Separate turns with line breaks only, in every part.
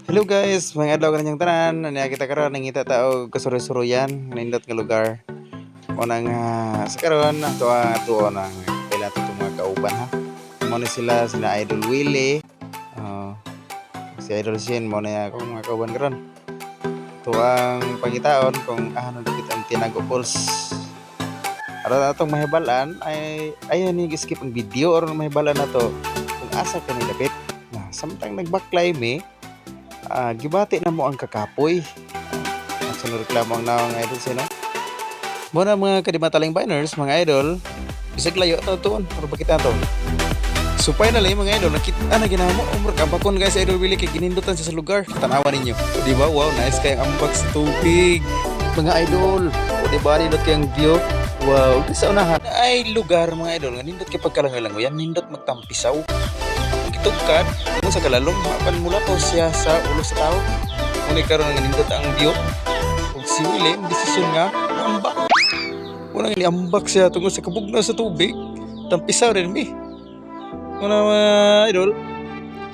Hello guys, mga adlaw kaninyong tanan. Niya kita karon, nangita ta og kasuroy-suroyan, nindot nga lugar. Una nga sa karon ato ang ato nang pila to itong mga kauban ha. Mo na sila sila Idol Willie. Si Idol Shin mo na akong mga kauban karon. Ito ang pangitaon kung ano dapit ang Tinago Falls. Aron atong mahibal-an ay ayaw ni skip ang video aron mahibalan nato kung asa kani dapit. Na samtang nagbaklay mi, gibati na mo ang kakapoy. Ang sunod reklamo ang naong idol sino. Muna mga kadimataling biners, mga idol, bisag layo to tuon, para pakita to. So finally mga idol, nakita na ginamo umrag ambakon guys, Idol Willie, kay ginindutan siya sa lugar. Tanawa ninyo. O, di ba? Wow, nice kay ang ambak sa tubig. Mga idol, o di ba nindot kay ang view? Wow, sa unahan ay lugar mga idol nga nindot kay pagkalangoy-langoy, nindot magtampisaw. Gitugkad mo sa kalalom apan mula to siya sa ulo sa tao. Ngunit karon nga nindot ang view. Ug si Willie, desisyon nga ambak. Unang iniambak siya tungod sa kabugnaw sa tubig. Tampisaw rin mi. Una mga idol,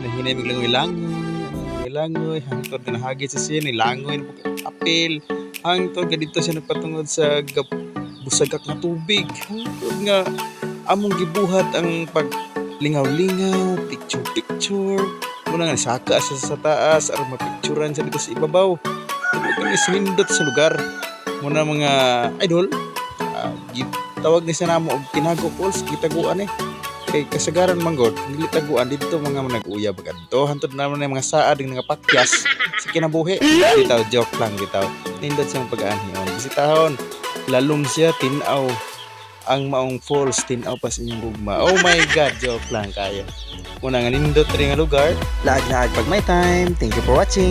nahinay maglangoy-langoy, langoy, hangtod nga nahagit sa siya, nilangoy na apil, hangtod nga dito siya nagpatungod sa busagak nga tubig, hangtod nga among gibuhat ang pag lingaw-lingaw, picture-picture, muna nga saka siya sa taas, aron mapicturan siya dito sa ibabaw. Tungod nga sinindot sa lugar. Muna mga idol, tawag ni siya namo og Tinago Falls, gitaguan eh. Kay kasagaran manggod, dili taguan didto mga nag-uyab kadto. Hantod naman ang mga saad nga nagapakyas sa kinabuhi. Bitaw, joke lang bitaw. Nindot siyang pag-anhion. Bisitahon, lalom siya tin-aw ang maong falls, tin-aw pa sa inyong gugma. Oh my God, joke lang kayo. Muna nga nindot rin nga lugar. Laag-laag pag may time. Thank you for watching.